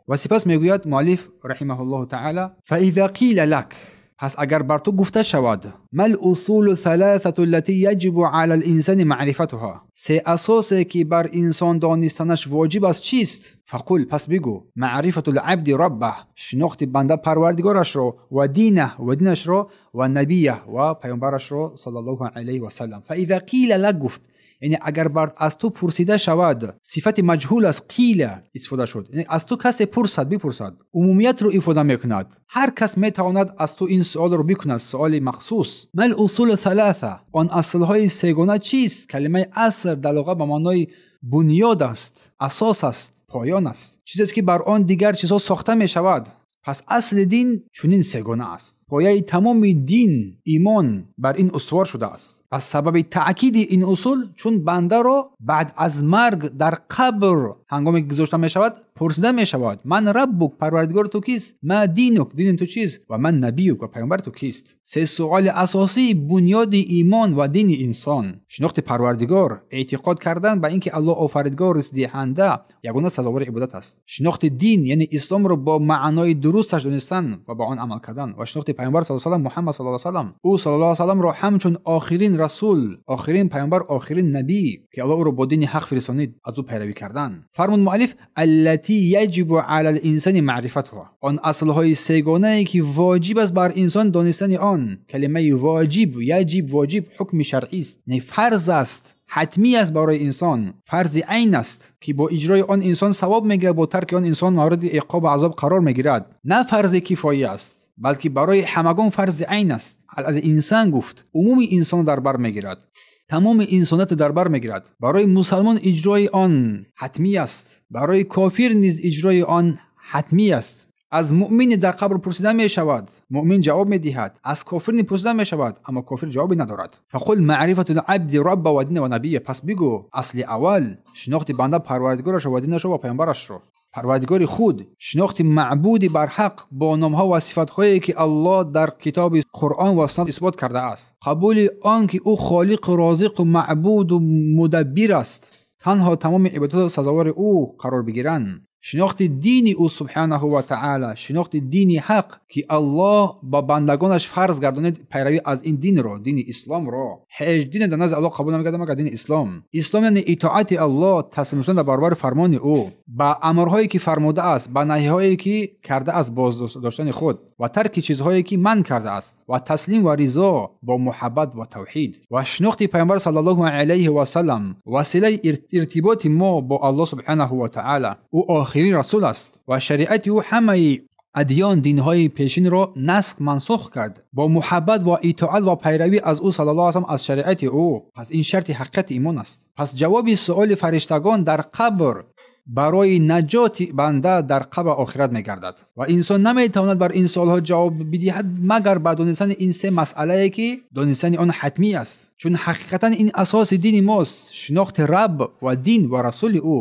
Ва сипас мегӯяд муаллиф раҳимаҳуллоҳу таъала: фаиза қила лак, пас агар бар ту гуфта шавад, мал усулу саласату аллати яҷибу ала л-инсани маърифатуҳа, се асосе ки бар инсон донистанаш воҷиб аст чист? Фақул, пас бигӯ, маърифату л-абди раббаҳ, шинохти банда парвардигорашро, ва динаҳ, ва динашро, ва набияҳ, ва паёмбарашро саллаллоҳу алайҳи васаллам. Фаиза қила лак гуфт, яъне агар бар аз ту пурсида шавад, сифати маҷҳул аст, қила истифода шуд, яъне аз ту касе пурсад, бипурсад, умумиятро ифода мекунад. Ҳар кас метавонад аз ту ин суолро бикунад, суоли махсус. Мал усулу саласа, он аслҳои сегона чист? Калимаи аср дар луға ба маънои бунёд аст, асос аст, поён аст, чизест ки бар он дигар чизҳо сохта мешавад. Пас асли дин чунин сегона аст. Пояи тамоми дин, имон бар ин устувор шудааст. Пас сабаби таъкиди ин усул, чун бандаро баъд аз марг дар қабр ҳангоме гузошта мешавад, пурсида мешавад: ман раббук, парвардигори ту кист? Ма динук, дини ту чист? Ва ман набиюк, ва паёмбари ту кист? Се суоли асосии бунёди имон ва дини инсон: шинохти парвардигор, эътиқод кардан ба ин ки Аллоҳ офаридгор, ризқдиҳанда, ягона сазовори ибодат аст. Шинохти дин, яъне исломро бо маънои дурусташ донистан ва ба он амал кардан, ва шинохти паёмбар саллаллоҳу алайҳи васаллам, Муҳаммад саллаллоҳу алайҳи васаллам, ӯ саллаллоҳу алайҳи васалламро ҳамчун охирин расул, охирин паёмбар, охирин набӣ ки Аллоҳ ӯро бо дини ҳақ фиристонид, аз ӯ пайравӣ кардан. Фармуд муаллиф: аллати яҷибу ала л-инсани маърифатуҳа, он аслҳои сегонае ки воҷиб аст бар инсон донистани он. Калимаи воҷиб, яҷиб, воҷиб ҳукми шаръист, яъне фарз аст, ҳатмӣ аст барои инсон, фарзи айн аст ки бо иҷрои он инсон савоб мегирад, бо тарки он инсон мавриди иқобу азоб қарор мегирад. На фарзи кифоӣ аст, балки барои ҳамагон фарзи айн аст. Ал-инсан гуфт, умуми инсон дар бар мегирад, тамоми инсоният дар бар мегирад. Барои мусалмон иҷрои он ҳатмӣ аст, барои кофир низ иҷрои он ҳатмӣ аст. Аз муъмини дар қабр пурсида мешавад, муъмин ҷавоб медиҳад. Аз кофир ни пурсида мешавад, аммо кофир ҷавобе надорад. Фақул маърифату лабди рабба ва дина ва набия, пас бигӯ асли аввал шинохти банда парвардигорашро ва динашро ва паёмбарашро. Парвардигори худ, шинохти маъбуди барҳақ бо номҳо ва сифатҳое ки Аллоҳ дар китоби Қуръон ва суннат исбот кардааст, қабули он ки ӯ холиқу розиқу маъбуду мудаббир аст, танҳо тамоми ибодатҳо сазовори ӯ қарор бигиранд. Шинохти дини ӯ субҳанаҳу ва таъала, шинохти дини ҳақ ки Аллоҳ ба бандагонаш фарз гардонид пайравӣ аз ин динро, дини исломро. Ҳеҷ дине дар назди Аллоҳ қабул намегардад магар дини ислом. Ислом яъне итоати Аллоҳ, таслим шудан дар баробари фармони ӯ, ба амрҳое ки фармудааст, ба наҳиҳое ки кардааст, боздоштани худ ва тарки чизҳое ки манъ кардааст, ва таслим ва ризо бо муҳаббат ва тавҳид. Ва шинохти паёмбар саллаллоҳу алайҳи васаллам, василаи иртиботи мо бо Аллоҳ субҳанаҳу ва таъала. Ӯ охирин расул аст ва шариати ӯ ҳамаи адён, динҳои пешинро насх, мансух кард. Бо муҳаббат ва итоат ва пайравӣ аз ӯ саллаллоҳу алайҳи васаллам, аз шариати ӯ. Пас ин шарти ҳақиқати имон аст. Пас ҷавоби суоли фариштагон дар қабр барои наҷоти банда дар қабр охират мегардад ва инсон наметавонад бар ин суолҳо ҷавоб бидиҳад магар ба донистани ин се масъалае ки донистани он ҳатмӣ аст, чун ҳақиқатан ин асоси дини мост: шинохти рабб ва дин ва расули ӯ.